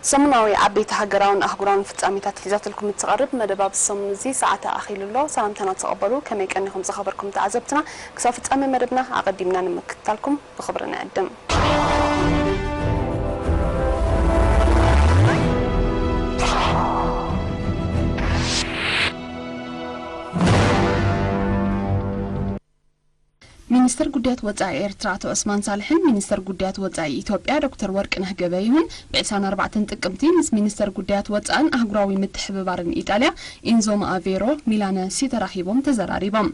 ሰሙናዊ ዓበይቲ ሃገራውን ኣህጉራውን ፍጻሜታት ሒዛትልኩም እትቐርብ መደብ ኣብዚ ሰሙን እዚ ሰዓታ ኣኺሉ ኣሎ። ሰላምታና ተቐበሉ። ከመይ ቀኒኹም ዝኸበርኩም ተዓዘብትና? ክሳብ ፍጻሜ መደብና ኣቐዲምና ንምክትታልኩም ብኽብሪ ንዕድም። ሚኒስተር ጉዳያት ወጻኢ ኤርትራ ኣቶ ዑስማን ሳልሕን ሚኒስተር ጉዳያት ወጻኢ ኢትዮጵያ ዶክተር ወርቅነህ ገበየሁን ብ24 ጥቅምቲ ምስ ሚኒስተር ጉዳያት ወጻእን ኣህጉራዊ ምትሕብባርን ኢጣልያ ኢንዞ ማኣቬሮ ሚላነሲ ተራኺቦም ተዘራሪቦም።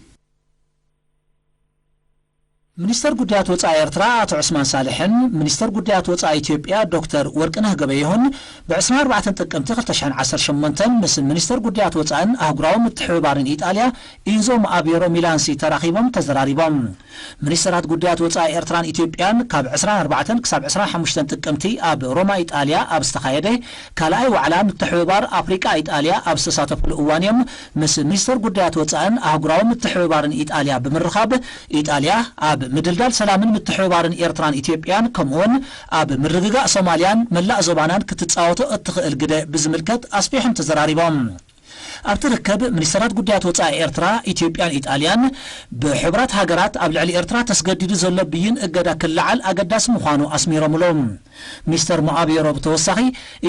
ሚኒስተር ጉዳያት ወጻኢ ኤርትራ ኣቶ ዑስማን ሳልሕን ሚኒስተር ጉዳያት ወጻኢ ኢትዮጵያ ዶክተር ወርቅነህ ገበየሁን ብ24 ጥቅምቲ 2018 ምስ ሚኒስተር ጉዳያት ወጻእን ኣህጉራዊ ምትሕብባርን ኢጣልያ ኢንዞ ማኣቬሮ ሚላንሲ ተራኺቦም ተዘራሪቦም። ሚኒስተራት ጉዳያት ወጻኢ ኤርትራን ኢትዮጵያን ካብ 24 ክሳብ 25 ጥቅምቲ ኣብ ሮማ ኢጣልያ ኣብ ዝተኻየደ ካልኣይ ዋዕላ ምትሕብባር ኣፍሪቃ ኢጣልያ ኣብ ዝተሳተፉሉ እዋን እዮም ምስ ሚኒስተር ጉዳያት ወጻእን ኣህጉራዊ ምትሕብባርን ኢጣልያ ብምርኻብ ኢጣልያ ኣብ ምድልዳል ሰላምን ምትሕብባርን ኤርትራን ኢትዮጵያን ከምኡውን ኣብ ምርግጋእ ሶማልያን መላእ ዞባናን ክትጻወቶ እትኽእል ግደ ብዝምልከት ኣስፊሖም ተዘራሪቦም። ኣብቲ ርክብ ሚኒስተራት ጉዳያት ወጻኢ ኤርትራ፣ ኢትዮጵያን ኢጣልያን ብሕቡራት ሃገራት ኣብ ልዕሊ ኤርትራ ተስገዲዱ ዘሎ ብይን እገዳ ክለዓል ኣገዳሲ ምዃኑ ኣስሚሮምሉ። ሚስተር ሞኣቢሮ ብተወሳኺ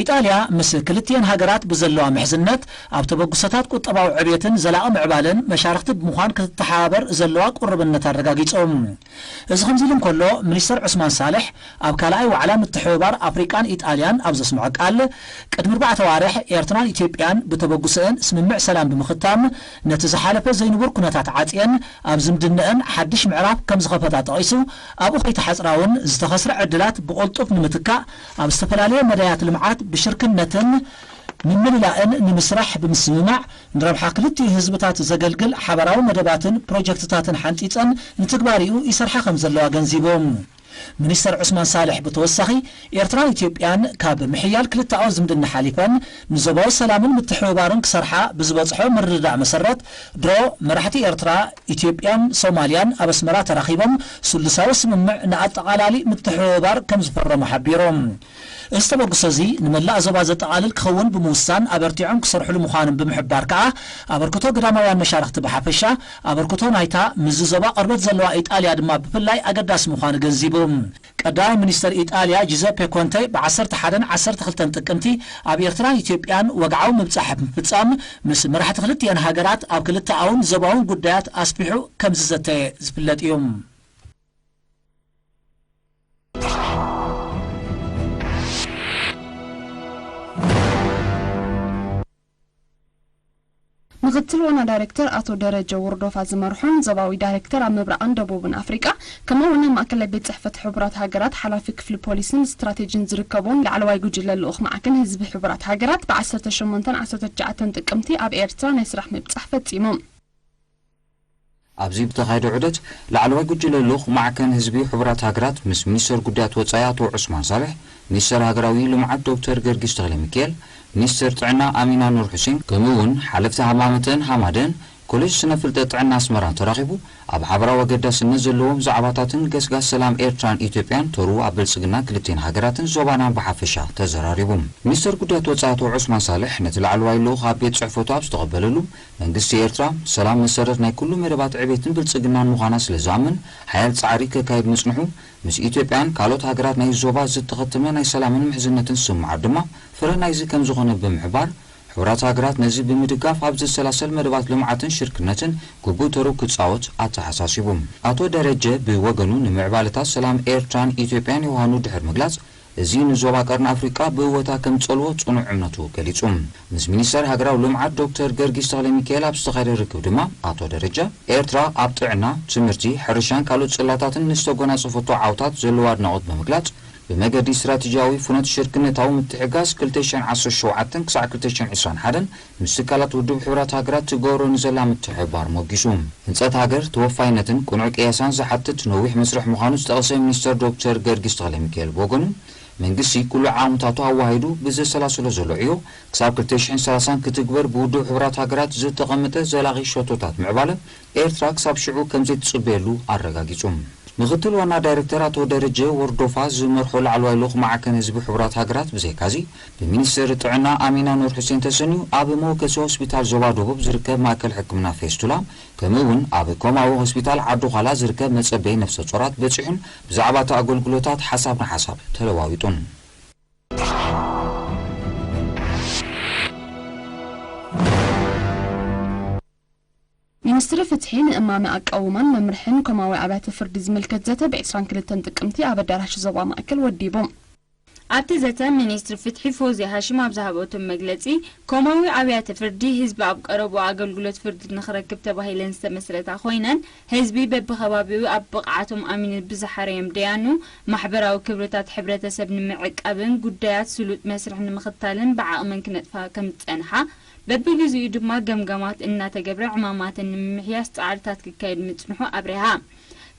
ኢጣልያ ምስ ክልቲኤን ሃገራት ብዘለዋ ምሕዝነት ኣብ ተበግሶታት ቁጠባዊ ዕብየትን ዘላቒ ምዕባለን መሻርኽቲ ብምዃን ክትተሓባበር ዘለዋ ቁርብነት ኣረጋጊጾም። እዚ ከምዚ ኢሉ እንከሎ፣ ሚኒስተር ዑስማን ሳልሕ ኣብ ካልኣይ ዋዕላ ምትሕብባር ኣፍሪቃን ኢጣልያን ኣብ ዘስምዖ ቃል፣ ቅድሚ ኣርባዕተ ኣዋርሕ ኤርትራን ኢትዮጵያን ብተበግሶአን ስምምዕ ሰላም ብምኽታም፣ ነቲ ዝሓለፈ ዘይንቡር ኩነታት ዓጽየን ኣብ ዝምድነአን ሓድሽ ምዕራፍ ከም ዝኸፈታ ጠቒሱ፣ ኣብኡ ከይተሓጽራ እውን ዝተኸስረ ዕድላት ብቕልጡፍ ንምትካእ ኣብ ዝተፈላለየ መዳያት ልምዓት ብሽርክነትን ምምልላእን ንምስራሕ ብምስምማዕ፣ ንረብሓ ክልቲኡ ህዝብታት ዘገልግል ሓበራዊ መደባትን ፕሮጀክትታትን ሓንጺጸን ንትግባሪኡ ይሰርሓ ከም ዘለዋ ገንዚቦም። ሚኒስተር ዑስማን ሳልሕ ብተወሳኺ፣ ኤርትራን ኢትዮጵያን ካብ ምሕያል ክልተኣዊ ዝምድና ሓሊፈን ንዞባዊ ሰላምን ምትሕብባርን ክሰርሓ ብዝበጽሖ ምርድዳእ መሰረት፣ ድሮ መራሕቲ ኤርትራ፣ ኢትዮጵያን ሶማልያን ኣብ ኣስመራ ተራኺቦም ስሉሳዊ ስምምዕ ንኣጠቓላሊ ምትሕብባር ከም ዝፈረሙ ሓቢሮም። እዚ ተበግሶ እዚ ንመላእ ዞባ ዘጠቓልል ክኸውን ብምውሳን ኣበርቲዖም ክሰርሕሉ ምዃኖም ብምሕባር ከኣ፣ ኣበርክቶ ግዳማውያን መሻርኽቲ ብሓፈሻ፣ ኣበርክቶ ናይታ ምስዚ ዞባ ቅርበት ዘለዋ ኢጣልያ ድማ ብፍላይ ኣገዳሲ ምዃኑ ገንዚቡ። ቀዳማይ ሚኒስተር ኢጣልያ ጂዘፔ ኮንተ ብ11ን 12ን ጥቅምቲ ኣብ ኤርትራን ኢትዮጵያን ወግዓዊ ምብጻሕ ብምፍጻም፣ ምስ መራሕቲ ክልቲኤን ሃገራት ኣብ ክልተኣውን ዞባውን ጉዳያት ኣስፊሑ ከም ዝዘተየ ዝፍለጥ እዩ። ምክትል ዋና ዳይሬክተር ኣቶ ደረጀ ውርዶፋ ዝመርሖን ዞባዊ ዳይሬክተር ኣብ ምብራቕን ደቡብን ኣፍሪቃ፣ ከምኡ እውን ኣብ ማእከላይ ቤት ጽሕፈት ሕቡራት ሃገራት ሓላፊ ክፍሊ ፖሊስን ስትራቴጂን ዝርከቡን ላዕለዋይ ጉጅለ ልኡኽ ማዕከን ህዝቢ ሕቡራት ሃገራት ብ18ን 19ን ጥቅምቲ ኣብ ኤርትራ ናይ ስራሕ ምብጻሕ ፈጺሞም። ኣብዚ ብተኻየደ ዑደት፣ ላዕለዋይ ጉጅለ ልኡኽ ማዕከን ህዝቢ ሕቡራት ሃገራት ምስ ሚኒስተር ጉዳያት ወጻኢ ኣቶ ዑስማን ሳልሕ፣ ሚኒስተር ሃገራዊ ልምዓት ዶክተር ገርጊስ ተኽለ ሚካኤል፣ ሚኒስተር ጥዕና ኣሚና ኑር ሑሴን፣ ከምኡ እውን ሓለፍቲ ሃማመተን ሃማደን ኮሌጅ ስነ ፍልጠት ጥዕና ኣስመራን ተራኺቡ፣ ኣብ ሓበራዊ ኣገዳስነት ዘለዎም ዛዕባታትን ገስጋስ ሰላም ኤርትራን ኢትዮጵያን ተርኡ ኣብ ብልጽግና ክልቲኤን ሃገራትን ዞባናን ብሓፈሻ ተዘራሪቡ። ሚኒስተር ጉዳያት ወጻኢ ኣቶ ዑስማን ሳልሕ ነቲ ላዕለዋይ ልኡኽ ኣብ ቤት ጽሕፈቱ ኣብ ዝተቐበለሉ፣ መንግስቲ ኤርትራ ሰላም መሰረት ናይ ኩሉ መደባት ዕቤትን ብልጽግናን ምዃና ስለ ዝኣምን፣ ሓያል ጻዕሪ ከካይድ ምጽንሑ፣ ምስ ኢትዮጵያን ካልኦት ሃገራት ናይ ዞባ ዝተኸተመ ናይ ሰላምን ምሕዝነትን ስምምዓት ድማ ፍረ ናይዚ ከም ዝኾነ ብምሕባር፣ ሕቡራት ሃገራት ነዚ ብምድጋፍ ኣብ ዘሰላሰል መደባት ልምዓትን ሽርክነትን ግቡእ ተርኡ ክጻወት ኣተሓሳሲቡ። ኣቶ ደረጀ ብወገኑ፣ ንምዕባለታት ሰላም ኤርትራን ኢትዮጵያን የውሃኑ ድሕሪ ምግላጽ፣ እዚ ንዞባ ቀርኒ ኣፍሪቃ ብእወታ ከም ጸልዎ ጽኑዕ እምነቱ ገሊጹ። ምስ ሚኒስተር ሃገራዊ ልምዓት ዶክተር ገርጊስ ተኽለ ሚካኤል ኣብ ዝተኻየደ ርክብ ድማ ኣቶ ደረጀ፣ ኤርትራ ኣብ ጥዕና፣ ትምህርቲ፣ ሕርሻን ካልኦት ጽላታትን ንዝተጎናጸፈቶ ዓውታት ዘለዎ ኣድናቖት ብምግላጽ፣ ብመገዲ ስትራቴጂያዊ ፍኖት ሽርክነታዊ ምትሕግጋዝ 2017 ክሳዕ 2021 ምስ ትካላት ውድብ ሕቡራት ሃገራት ትገብሮ ንዘላ ምትሕብባር ሞጊሱ። ህንጸት ሃገር ተወፋይነትን ቅኑዕ ቅያሳን ዝሓትት ነዊሕ መስርሕ ምዃኑ ዝጠቐሰ ሚኒስተር ዶክተር ገርጊስ ተኽለ ሚካኤል ብወገኑ፣ መንግስቲ ኩሉ ዓቕምታቱ ኣዋሂዱ ብዘሰላስሎ ዘሎ ዕዮ ክሳብ 2030 ክትግበር ብውድብ ሕቡራት ሃገራት ዝተቐመጠ ዘላቒ ሸቶታት ምዕባለ ኤርትራ ክሳብ ሽዑ ከም ዘይትጽበየሉ ኣረጋጊጹ። ምክትል ዋና ዳይሬክተር ኣቶ ደረጀ ወርዶፋ ዝመርሖ ላዕለዋይ ልኡኽ ማዕከን ህዝቢ ሕቡራት ሃገራት ብዘይካዚ፣ ብሚኒስትር ጥዕና ኣሚና ኑር ሑሴን ተሰንዩ ኣብ መወከሲ ሆስፒታል ዞባ ደቡብ ዝርከብ ማእከል ሕክምና ፌስቱላ፣ ከምኡ እውን ኣብ ኮማዊ ሆስፒታል ዓዲ ዃላ ዝርከብ መጸበዪ ነፍሰ ጾራት በጺሑን ብዛዕባ እቲ ኣገልግሎታት ሓሳብ ንሓሳብ ተለዋዊጡን። ሚኒስትሪ ፍትሒ ንእማመ ኣቃውማን መምርሕን ኮማዊ ኣብያተ ፍርዲ ዝምልከት ዘተ ብ ዕስራን ክልተን ጥቅምቲ ኣብ ኣዳራሽ ዞባ ማእከል ወዲቡ። ኣብቲ ዘተ ሚኒስትሪ ፍትሒ ፎዝያ ሃሽም ኣብ ዝሃበቶ መግለጺ፣ ኮማዊ ኣብያተ ፍርዲ ህዝቢ ኣብ ቀረብኡ ኣገልግሎት ፍርዲ ንኽረክብ ተባሂለን ዝተመስረታ ኮይነን፣ ህዝቢ በብኸባቢኡ ኣብ ብቕዓቶም ኣሚኑ ብዝሓረዮም ደያኑ ማሕበራዊ ክብርታት ሕብረተሰብ ንምዕቃብን ጉዳያት ስሉጥ መስርሕ ንምኽታልን ብዓቕመን ክነጥፋ ከም ዝጸንሓ፣ በብግዚኡ ድማ ገምጋማት እናተገብረ ዕማማተን ንምምሕያሽ ጻዕርታት ክካየድ ምጽንሑ ኣብሪሃ።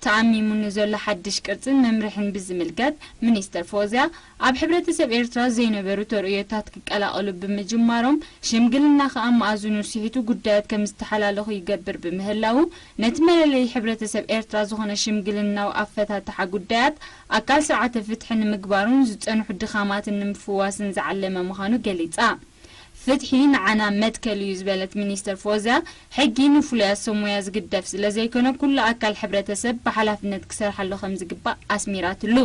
ተኣሚሙ ንዘሎ ሓድሽ ቅርጽን መምርሕን ብዝምልከት፣ ሚኒስተር ፎዝያ፣ ኣብ ሕብረተሰብ ኤርትራ ዘይነበሩ ተርእዮታት ክቀላቐሉ ብምጅማሮም፣ ሽምግልና ከኣ መኣዝኑ ስሒቱ ጉዳያት ከም ዝተሓላለኹ ይገብር ብምህላዉ፣ ነቲ መለለዪ ሕብረተሰብ ኤርትራ ዝኾነ ሽምግልናዊ ኣፈታትሓ ጉዳያት ኣካል ስርዓተ ፍትሒ ንምግባሩን ዝጸንሑ ድኻማትን ንምፍዋስን ዝዓለመ ምዃኑ ገሊጻ። ፍትሒ ንዓና መትከል እዩ ዝበለት ሚኒስተር ፎዝያ፣ ሕጊ ንፍሉያት ሰብ ሞያ ዝግደፍ ስለ ዘይኮነ፣ ኩሉ ኣካል ሕብረተሰብ ብሓላፍነት ክሰርሓሉ ከም ዝግባእ ኣስሚራትሉ።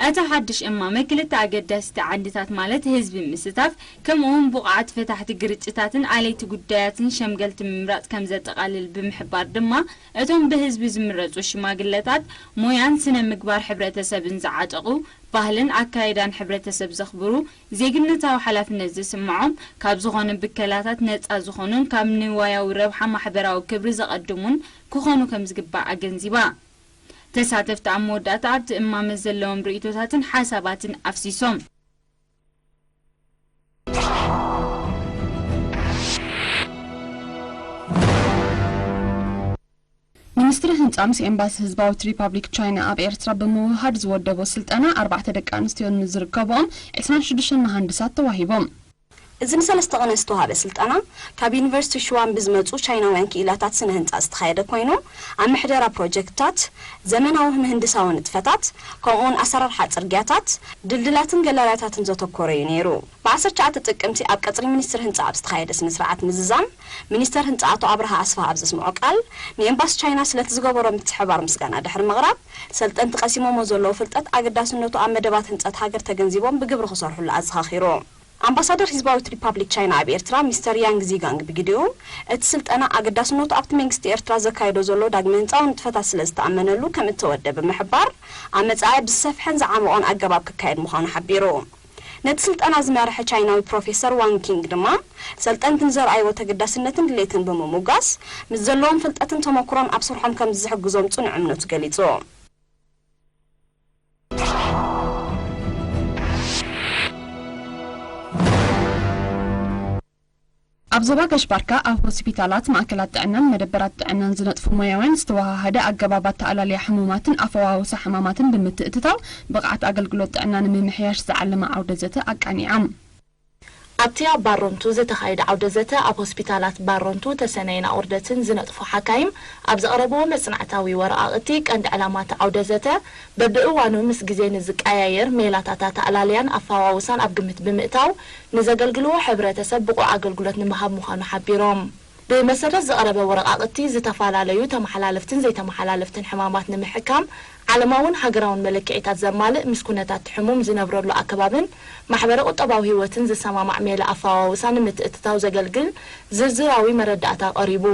እቲ ሓድሽ እማመ ክልተ ኣገደስቲ ዓንድታት፣ ማለት ህዝቢ ምስታፍ፣ ከምኡውን ብቑዓት ፈታሕቲ ግርጭታትን ኣለይቲ ጉዳያትን ሸምገልቲ ምምራጽ ከም ዘጠቓልል ብምሕባር ድማ፣ እቶም ብህዝቢ ዝምረጹ ሽማግለታት ሞያን ስነ ምግባር ሕብረተሰብን ዝዓጠቑ፣ ባህልን ኣካይዳን ሕብረተሰብ ዘኽብሩ፣ ዜግነታዊ ሓላፍነት ዝስምዖም፣ ካብ ዝኾነ ብከላታት ነጻ ዝኾኑን ካብ ንዋያዊ ረብሓ ማሕበራዊ ክብሪ ዘቐድሙን ክኾኑ ከም ዝግባእ ኣገንዚባ። ተሳተፍቲ ኣብ መወዳእታ ኣብቲ እማመ ዘለዎም ርእይቶታትን ሓሳባትን ኣፍሲሶም። ሚኒስትሪ ህንጻ ምስ ኤምባሲ ህዝባዊት ሪፓብሊክ ቻይና ኣብ ኤርትራ ብምውህሃድ ዝወደቦ ስልጠና ኣርባዕተ ደቂ ኣንስትዮ ንዝርከብኦም ዕስራን ሽዱሽተን መሃንድሳት ተዋሂቦም። እዚ ንሰለስተ ቀነ ዝተዋሃበ ስልጠና ካብ ዩኒቨርሲቲ ሽዋን ብዝመጹ ቻይናውያን ክኢላታት ስነ ህንጻ ዝተኻየደ ኮይኑ፣ ኣብ ምሕደራ ፕሮጀክትታት፣ ዘመናዊ ምህንድሳዊ ንጥፈታት፣ ከምኡውን ኣሰራርሓ ጽርግያታት፣ ድልድላትን ገላርያታትን ዘተኮረ እዩ ነይሩ። ብ ዓሰርተ ትሽዓተ ጥቅምቲ ኣብ ቀጽሪ ሚኒስትሪ ህንጻ ኣብ ዝተኻየደ ስነ ስርዓት ምዝዛም፣ ሚኒስተር ህንጻ ኣቶ ኣብርሃ ኣስፍሃ ኣብ ዘስምዖ ቃል፣ ንኤምባሲ ቻይና ስለቲ ዝገበሮ ምትሕብባር ምስጋና ድሕሪ ምቕራብ፣ ሰልጠንቲ ቀሲሞሞ ዘለዉ ፍልጠት ኣገዳስነቱ ኣብ መደባት ህንጸት ሃገር ተገንዚቦም ብግብሪ ክሰርሑሉ ኣዘኻኺሩ። ኣምባሳደር ህዝባዊት ሪፓብሊክ ቻይና ኣብ ኤርትራ ሚስተር ያንግ ዚጋንግ ብግዲኡ፣ እቲ ስልጠና ኣገዳስነቱ ኣብቲ መንግስቲ ኤርትራ ዘካይዶ ዘሎ ዳግመ ህንጻዊ ንጥፈታት ስለ ዝተኣመነሉ ከም እተወደበ ብምሕባር፣ ኣብ መጻኢ ብዝሰፍሐን ዝዓመቖን ኣገባብ ክካየድ ምዃኑ ሓቢሩ። ነቲ ስልጠና ዝመርሐ ቻይናዊ ፕሮፌሰር ዋንግ ኪንግ ድማ፣ ሰልጠንቲ ንዘርኣይዎ ተገዳስነትን ድሌትን ብምሙጋስ፣ ምስ ዘለዎም ፍልጠትን ተመኩሮን ኣብ ስርሖም ከም ዝሕግዞም ጽኑዕ እምነቱ ገሊጹ። ኣብ ዞባ ጋሽ ባርካ ኣብ ሆስፒታላት፣ ማእከላት ጥዕናን መደበራት ጥዕናን ዝነጥፉ ሞያውያን ዝተወሃሃደ ኣገባብ ኣተኣላልያ ሕሙማትን ኣፈዋውሳ ሕማማትን ብምትእትታው ብቕዓት ኣገልግሎት ጥዕና ንምምሕያሽ ዝዓለመ ዓውደ ዘተ ኣቃኒዖም። ኣብቲ ኣብ ባሮንቱ ዝተኻየደ ዓውደ ዘተ፣ ኣብ ሆስፒታላት ባሮንቱ ተሰነይን ኣቑርደትን ዝነጥፉ ሓካይም ኣብ ዘቕረብዎ መጽናዕታዊ ወረቓቕቲ፣ ቀንዲ ዕላማ እቲ ዓውደ ዘተ፣ በብእዋኑ ምስ ግዜ ንዝቀያየር ሜላታት ኣተኣላልያን ኣፈዋውሳን ኣብ ግምት ብምእታው፣ ንዘገልግልዎ ሕብረተሰብ ብቑዕ ኣገልግሎት ንምሃብ ምዃኑ ሓቢሮም። ብመሰረት ዝቐረበ ወረቓቕቲ፣ ዝተፈላለዩ ተመሓላለፍትን ዘይተመሓላለፍትን ሕማማት ንምሕካም ዓለማውን ሃገራውን መለክዒታት ዘማልእ፣ ምስ ኩነታት ሕሙም ዝነብረሉ ኣከባብን ማሕበረ ቁጠባዊ ህይወትን ዝሰማማዕ ሜላ ኣፈዋውሳ ንምትእትታው ዘገልግል ዝርዝራዊ መረዳእታ ቀሪቡ።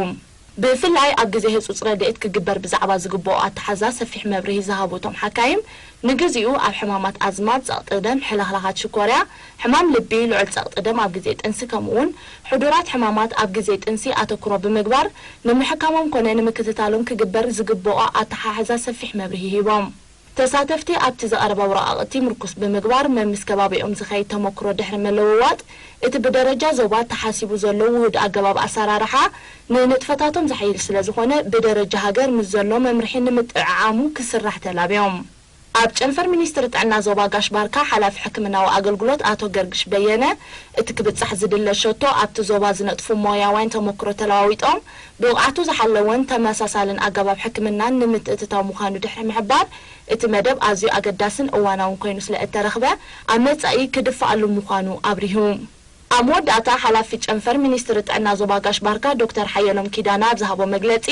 ብፍላይ ኣብ ግዜ ህጹጽ ረድኤት ክግበር ብዛዕባ ዝግብኦ ኣተሓዛ ሰፊሕ መብርሂ ዝሃቡ እቶም ሓካይም፣ ንግዚኡ ኣብ ሕማማት ኣዝማድ፣ ጸቕጢ ደም፣ ሕልኽላኻት ሽኮርያ፣ ሕማም ልቢ፣ ልዑል ጸቕጢ ደም ኣብ ግዜ ጥንሲ፣ ከምኡውን ሕዱራት ሕማማት ኣብ ግዜ ጥንሲ ኣተኩሮ ብምግባር፣ ንምሕካሞም ኮነ ንምክትታሎም ክግበር ዝግብኦ ኣተሓሕዛ ሰፊሕ መብርሂ ሂቦም። ተሳተፍቲ ኣብቲ ዝቐረበ ወረቓቕቲ ምርኩስ ብምግባር፣ መምስ ከባቢኦም ዝኸይድ ተመክሮ ድሕሪ ምልውዋጥ፣ እቲ ብደረጃ ዞባ ተሓሲቡ ዘሎ ውሁድ ኣገባብ ኣሰራርሓ ንንጥፈታቶም ዘሐይል ስለ ዝኾነ፣ ብደረጃ ሃገር ምስ ዘሎ መምርሒ ንምጥዕዓሙ ክስራሕ ተላብዮም። ኣብ ጨንፈር ሚኒስትሪ ጥዕና ዞባ ጋሽ ባርካ ሓላፊ ሕክምናዊ ኣገልግሎት ኣቶ ገርግሽ በየነ፣ እቲ ክብጻሕ ዝድለ ሸቶ ኣብቲ ዞባ ዝነጥፉ ሞያውያን ተመክሮ ተለዋዊጦም ብብቕዓቱ ዝሓለወን ተመሳሳልን ኣገባብ ሕክምናን ንምትእትታው ምዃኑ ድሕሪ ምሕባር፣ እቲ መደብ ኣዝዩ ኣገዳስን እዋናውን ኮይኑ ስለ እተረኽበ ኣብ መጻኢ ክድፋኣሉ ምዃኑ ኣብሪሁ። ኣብ መወዳእታ ሓላፊ ጨንፈር ሚኒስትሪ ጥዕና ዞባ ጋሽ ባርካ ዶክተር ሓየሎም ኪዳነ ኣብ ዝሃቦ መግለጺ፣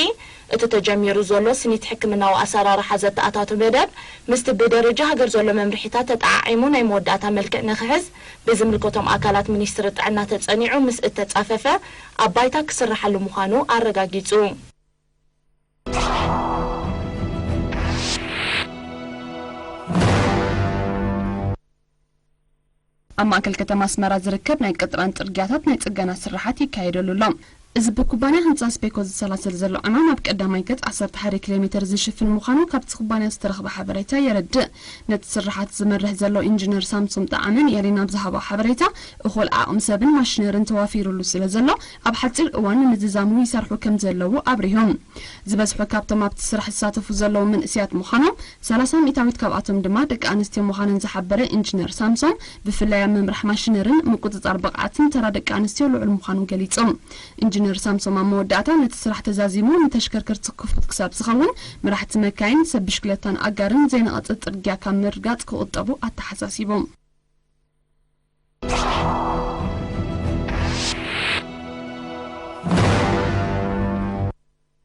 እቲ ተጀሚሩ ዘሎ ስኒት ሕክምናዊ ኣሰራርሓ ዘተኣታቱ መደብ ምስቲ ብደረጃ ሃገር ዘሎ መምርሒታት ተጠዓዒሙ ናይ መወዳእታ መልክዕ ንክሕዝ ብዝምልከቶም ኣካላት ሚኒስትሪ ጥዕና ተጸኒዑ ምስ እተጻፈፈ ኣብ ባይታ ክስርሓሉ ምዃኑ ኣረጋጊጹ። ኣብ ማእከል ከተማ ኣስመራ ዝርከብ ናይ ቅጥራን ጽርግያታት ናይ ጽገና ስራሓት ይካየደሉ ኣሎ። እዚ ብኩባንያ ህንጻ ስፔኮ ዝሰላሰል ዘሎ ዕማም ኣብ ቀዳማይ ገጽ ዓሰርተ ሓደ ኪሎ ሜተር ዝሽፍን ምዃኑ ካብቲ ኩባንያ ዝተረኽበ ሓበሬታ የረድእ። ነቲ ስራሓት ዝመርሕ ዘሎ ኢንጂነር ሳምሶም ጠዓመ ንኤሪና ኣብ ዝሃቦ ሓበሬታ፣ እኹል ዓቕሚ ሰብን ማሽነርን ተዋፊሩሉ ስለ ዘሎ፣ ኣብ ሓጺር እዋን ንምዝዛሙ ይሰርሑ ከም ዘለዉ ኣብሪሆም። ዝበዝሑ ካብቶም ኣብቲ ስራሕ ዝሳተፉ ዘለዉ መንእሰያት ምዃኖም፣ ሰላሳ ሚእታዊት ካብኣቶም ድማ ደቂ ኣንስትዮ ምዃነን ዝሓበረ ኢንጂነር ሳምሶም፣ ብፍላይ ኣብ ምምራሕ ማሽነርን ምቁጽጻር ብቕዓትን ተራ ደቂ ኣንስትዮ ልዑል ምዃኑ ገሊጹ። ኢንጂነር ሳምሶም ኣብ መወዳእታ፣ ነቲ ስራሕ ተዛዚሙ ንተሽከርከርቲ ክፉት ክሳብ ዝኸውን፣ መራሕቲ መካይን፣ ሰብ ብሽክለታን ኣጋርን ዘይነቐጸ ጽርግያ ካብ ምርጋጽ ክቑጠቡ ኣተሓሳሲቡ።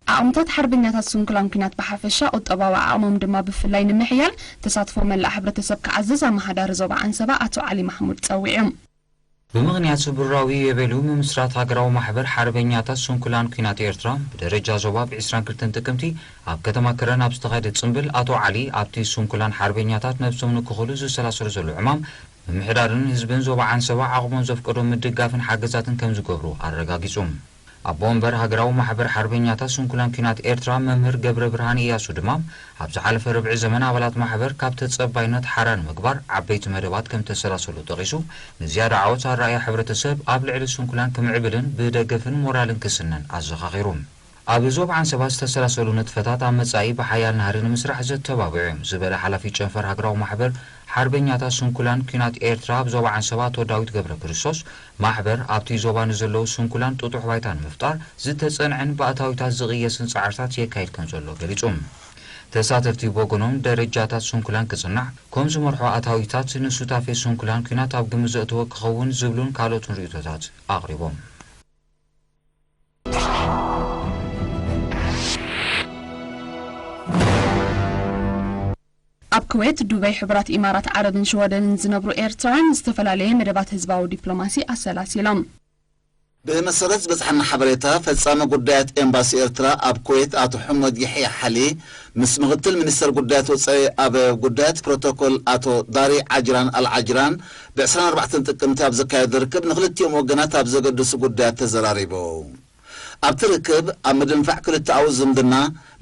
ዓቕምታት ሓርበኛታት ስንኩላን ኲናት ብሓፈሻ፣ ቁጠባዊ ዓቕሞም ድማ ብፍላይ ንምሕያል፣ ተሳትፎ መላእ ሕብረተሰብ ክዓዝዝ ኣመሓዳሪ ዞባ ዓንሰባ ኣቶ ዓሊ ማሕሙድ ጸዊዑ። ብምኽንያት ስብራዊ የቤሉ ምምስራት ሃገራዊ ማሕበር ሓርበኛታት ስንኩላን ኲናት ኤርትራ፣ ብደረጃ ዞባ ብ ዕስራን ክልተን ጥቅምቲ ኣብ ከተማ ከረን ኣብ ዝተኻየደ ጽምብል፣ ኣቶ ዓሊ ኣብቲ ስንኩላን ሓርበኛታት ነብሶም ንክኽሉ ዝሰላሰሉ ዘሎ ዕማም፣ ምምሕዳርን ህዝብን ዞባ ዓንሰባ ዓቕሞም ዘፍቀዶ ምድጋፍን ሓገዛትን ከም ዝገብሩ ኣረጋጊጹ። ኣቦ ወንበር ሃገራዊ ማሕበር ሓርበኛታት ስንኩላን ኲናት ኤርትራ መምህር ገብረ ብርሃን እያሱ ድማ፣ ኣብ ዝሓለፈ ርብዒ ዘመን ኣባላት ማሕበር ካብ ተጸባይነት ሓራ ንምግባር ዓበይቲ መደባት ከም ተሰላሰሉ ጠቒሱ፣ ንዝያዳ ዓወት ኣረኣእያ ሕብረተሰብ ኣብ ልዕሊ ስንኩላን ክምዕብልን ብደገፍን ሞራልን ክስነን ኣዘኻኺሩ። ኣብ ዞባ ዓንሰባ ዝተሰላሰሉ ንጥፈታት ኣብ መጻኢ ብሓያል ናህሪ ንምስራሕ ዘተባብዑ እዮም ዝበለ ሓላፊ ጨንፈር ሃገራዊ ማሕበር ሓርበኛታት ስንኩላን ኲናት ኤርትራ ኣብ ዞባ ዓንሰባ ኣቶ ዳዊት ገብረ ክርስቶስ፣ ማሕበር ኣብቲ ዞባ ንዘለዉ ስንኩላን ጥጡሕ ባይታ ንምፍጣር ዝተጸንዐን ብኣታዊታት ዝቕየስን ጻዕርታት የካይድ ከም ዘሎ ገሊጹ። ተሳተፍቲ ብወገኖም፣ ደረጃታት ስንኩላን ክጽናዕ፣ ከም ዝመርሖ ኣታዊታት ንሱታፌ ስንኩላን ኲናት ኣብ ግምት ዘእተወ ክኸውን ዝብሉን ካልኦትን ርእይቶታት ኣቕሪቦም። ኣብ ኩዌት፣ ዱበይ፣ ሕቡራት ኢማራት ዓረብን ሽወደንን ዝነብሩ ኤርትራውያን ዝተፈላለየ መደባት ህዝባዊ ዲፕሎማሲ ኣሰላሲሎም። ብመሰረት ዝበጽሓና ሓበሬታ፣ ፈጻሚ ጉዳያት ኤምባሲ ኤርትራ ኣብ ኩዌት ኣቶ ሕመድ የሕያ ሓሊ ምስ ምኽትል ሚኒስተር ጉዳያት ወጻኢ ኣብ ጉዳያት ፕሮቶኮል ኣቶ ዳሪ ዓጅራን ኣልዓጅራን ብ ዕስራን ኣርባዕተን ጥቅምቲ ኣብ ዘካየዶ ርክብ ንክልቲኦም ወገናት ኣብ ዘገድሱ ጉዳያት ተዘራሪቦም። ኣብቲ ርክብ፣ ኣብ ምድንፋዕ ክልተኣዊ ዝምድና፣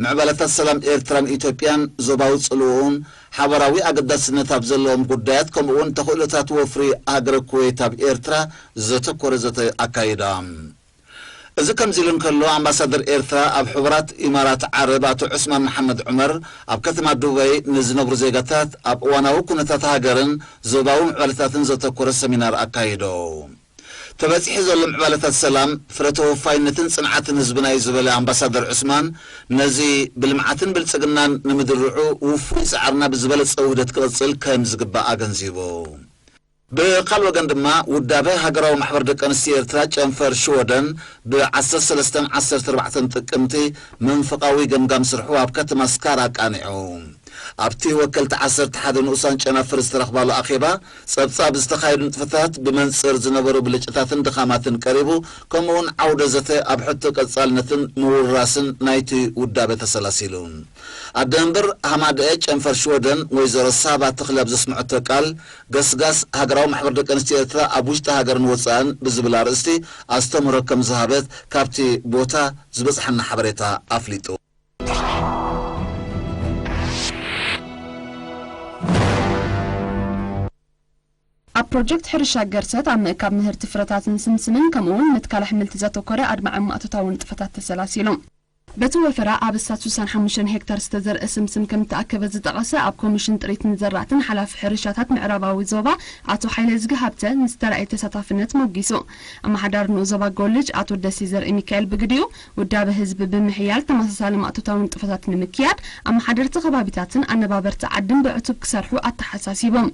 ምዕባለታት ሰላም ኤርትራን ኢትዮጵያን፣ ዞባዊ ጽልውኡን ሓባራዊ ኣገዳስነት ኣብ ዘለዎም ጉዳያት፣ ከምኡ'ውን ተኽእሎታት ወፍሪ ሃገረ ኩዌት ኣብ ኤርትራ ዘተኮረ ዘተ ኣካይዳ። እዚ ከምዚ ኢሉ እንከሎ፣ ኣምባሳደር ኤርትራ ኣብ ሕቡራት ኢማራት ዓረብ ኣቶ ዑስማን መሓመድ ዑመር፣ ኣብ ከተማ ዱበይ ንዝነብሩ ዜጋታት ኣብ እዋናዊ ኩነታት ሃገርን ዞባዊ ምዕባለታትን ዘተኮረ ሰሚናር ኣካይዶ። ተበጺሑ ዘሎ ምዕባለታት ሰላም ፍረ ተወፋይነትን ጽንዓትን ህዝብና እዩ ዝበለ ኣምባሳደር ዑስማን፣ ነዚ ብልምዓትን ብልጽግናን ንምድርዑ ውፉይ ጻዕርና ብዝበለጸ ውህደት ክቕጽል ከም ዝግባእ ኣገንዚቡ። ብኻልእ ወገን ድማ፣ ውዳበ ሃገራዊ ማሕበር ደቂ ኣንስትዮ ኤርትራ ጨንፈር ሽወደን ብ ዓሰርተ ሰለስተን ዓሰርተ ኣርባዕተን ጥቅምቲ መንፈቓዊ ገምጋም ስርሑ ኣብ ከተማ ስካራ ኣቃኒዑ። ኣብቲ ወከልቲ ዓሰርተ ሓደ ንኡሳን ጨናፍር ዝተረኽባሉ ኣኼባ፣ ጸብጻብ ዝተኻየዱ ንጥፈታት ብመንጽር ዝነበሩ ብልጭታትን ድኻማትን ቀሪቡ፣ ከምኡውን ዓውደ ዘተ ኣብ ሕቶ ቀጻልነትን ምውርራስን ናይቲ ውዳበ ተሰላሲሉ። ኣደ መንበር ሃማደኤ ጨንፈር ሽወደን ወይዘሮ ሳባ ተኽለ ኣብ ዘስምዐቶ ቃል፣ ገስጋስ ሃገራዊ ማሕበር ደቂ ኣንስትዮ ኤርትራ ኣብ ውሽጢ ሃገርን ወጻእን ብዝብል ኣርእስቲ ኣስተምህሮ ከም ዝሃበት ካብቲ ቦታ ዝበጽሓና ሓበሬታ ኣፍሊጡ። ኣብ ፕሮጀክት ሕርሻ ገርሰት ኣብ ምእካብ ምህርቲ ፍረታትን ስምስምን ከምኡውን ምትካል ኣሕምልቲ ዘተኮረ ኣድማዒ ማእቶታዊ ንጥፈታት ተሰላሲሉ። በቲ ወፈራ ኣብ እሳት ስሳን ሓሙሽተን ሄክታር ዝተዘርአ ስምስም ከም እተኣከበ ዝጠቐሰ ኣብ ኮሚሽን ጥሪትን ዘራእትን ሓላፊ ሕርሻታት ምዕራባዊ ዞባ ኣቶ ሓይለዝጊ ሃብተ ንዝተራእየ ተሳታፍነት ሞጊሱ። ኣመሓዳሪ ንኡስ ዞባ ጎልጅ ኣቶ ደሴ ዘርኢ ሚካኤል ብግዲኡ፣ ውዳበ ህዝቢ ብምሕያል ተመሳሳሊ ማእቶታዊ ንጥፈታት ንምክያድ፣ ኣመሓደርቲ ከባቢታትን ኣነባበርቲ ዓድን ብዕቱብ ክሰርሑ ኣተሓሳሲቦም።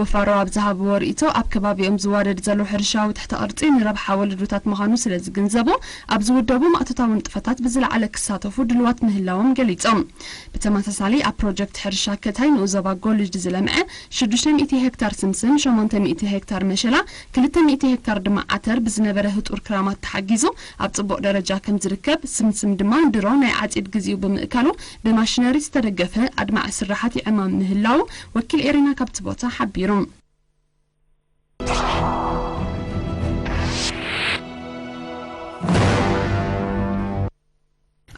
ወፋሮ ኣብ ዝሃብዎ ርእይቶ፣ ኣብ ከባቢኦም ዝዋደድ ዘሎ ሕርሻዊ ትሕተ ቅርጺ ንረብሓ ወለዶታት ምዃኑ ስለ ዝግንዘቡ፣ ኣብ ዝውደቡ ማእቶታዊ ንጥፈታት ብዝለዓለ ክሳተፉ ድልዋት ምህላዎም ገሊጾም። ብተመሳሳሊ፣ ኣብ ፕሮጀክት ሕርሻ ከታይ ንኡስ ዞባ ጎልጅ ዝለምዐ ሽዱሽተ ሚእቲ ሄክታር ስምስም፣ ሸሞንተ ሚእቲ ሄክታር መሸላ፣ ክልተ ሚእቲ ሄክታር ድማ ዓተር ብዝነበረ ህጡር ክራማት ተሓጊዙ ኣብ ጽቡቕ ደረጃ ከም ዝርከብ፣ ስምስም ድማ ድሮ ናይ ዓጺድ ግዜኡ ብምእካሉ ብማሽነሪ ዝተደገፈ ኣድማዒ ስራሓት ይዕማም ምህላዉ ወኪል ኤሪና ካብቲ ቦታ ሓቢሩ።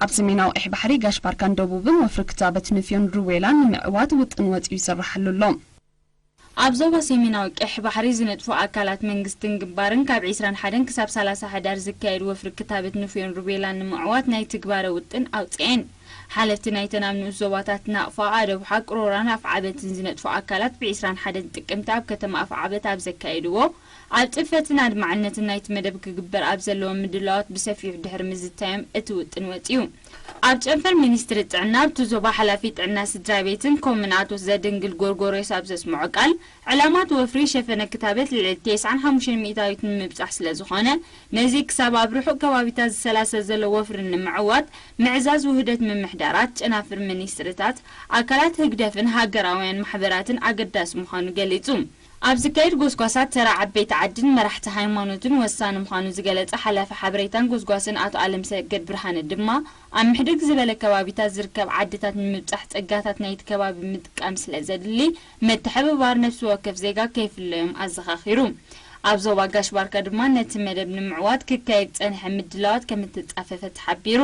ኣብ ሰሜናዊ ቀይሕ ባሕሪ ጋሽ ባርካን ደቡብን ወፍሪ ክታበት ንፍዮን ሩቤላን ንምዕዋት ውጥን ወጺኡ ይስርሓሉ ኣሎ። ኣብ ዞባ ሰሜናዊ ቀይሕ ባሕሪ ዝነጥፉ ኣካላት መንግስትን ግንባርን ካብ ዒስራን ሓደን ክሳብ ሰላሳ ሕዳር ዝካየድ ወፍሪ ክታበት ንፍዮን ሩቤላን ንምዕዋት ናይ ትግባረ ውጥን ኣውፅኤን። ሓለፍቲ ናይተን ኣብ ንኡስ ዞባታት ናቕፋ፣ ኣደብሓ፣ ቅሮራን ኣፍዓበትን ዝነጥፉ ኣካላት ብዒስራን ሓደን ጥቅምቲ ኣብ ከተማ ኣፍዓበት ኣብ ዘካየድዎ ኣብ ጽፈትን ኣድማዕነትን ናይቲ መደብ ክግበር ኣብ ዘለዎ ምድላዋት ብሰፊሑ ድሕሪ ምዝታዮም እቲ ውጥን ወጺኡ። ኣብ ጨንፈር ሚኒስትሪ ጥዕና ኣብቲ ዞባ ሓላፊ ጥዕና ስድራ ቤትን ኮምን ኣቶ ዘድንግል ጎርጎሬስ ኣብ ዘስምዖ ቃል፣ ዕላማት ወፍሪ ሸፈነ ክታበት ልዕሊ ተስዓን ሓሙሽተን ሚእታዊት ንምብጻሕ ስለ ዝኾነ፣ ነዚ ክሳብ ኣብ ርሑቕ ከባቢታት ዝሰላሰል ዘሎ ወፍሪ ንምዕዋት ምዕዛዝ ውህደት ምምሕዳራት፣ ጨናፍር ሚኒስትርታት፣ ኣካላት ህግደፍን ሃገራውያን ማሕበራትን ኣገዳሲ ምዃኑ ገሊጹ። ኣብ ዝካየድ ጎስጓሳት ተራ ዓበይቲ ዓድን መራሕቲ ሃይማኖትን ወሳኒ ምዃኑ ዝገለጸ ሓላፊ ሓበሬታን ጎስጓስን ኣቶ ኣለምሰገድ ብርሃነ ድማ፣ ኣብ ምሕድግ ዝበለ ከባቢታት ዝርከብ ዓድታት ንምብጻሕ ጸጋታት ናይቲ ከባቢ ምጥቃም ስለ ዘድሊ፣ ምትሕብባር ነፍሲ ወከፍ ዜጋ ከይፍለዮም ኣዘኻኺሩ። ኣብ ዞባ ጋሽ ባርካ ድማ ነቲ መደብ ንምዕዋት ክካየድ ዝጸንሐ ምድላዋት ከም እተጻፈፈ ተሓቢሩ።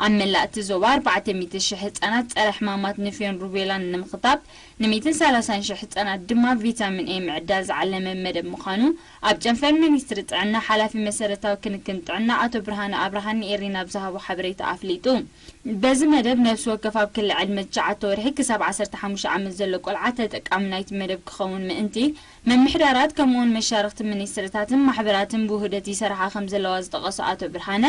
ኣብ መላእ እቲ ዞባ ኣርባዕተ ሚእቲ ሽሕ ህጻናት ጸረ ሕማማት ንፍዮን ሩቤላን ንምኽታብ ን ሚእትን ሰላሳን ሽሕ ህጻናት ድማ ቪታሚን ኤ ምዕዳል ዝዓለመ መደብ ምዃኑ ኣብ ጨንፈር ሚኒስትሪ ጥዕና ሓላፊ መሰረታዊ ክንክን ጥዕና ኣቶ ብርሃነ ኣብርሃ ንኤሪና ኣብ ዝሃቦ ሓበሬታ ኣፍሊጡ። በዚ መደብ ነፍሲ ወከፍ ኣብ ክሊ ዕድመ ትሽዓተ ወርሒ ክሳብ ዓሰርተ ሓሙሽተ ዓመት ዘሎ ቆልዓ ተጠቃሚ ናይቲ መደብ ክኸውን ምእንቲ፣ ምምሕዳራት ከምኡውን መሻርኽቲ ሚኒስትርታትን ማሕበራትን ብውህደት ይሰርሓ ከም ዘለዋ ዝጠቐሱ ኣቶ ብርሃነ፣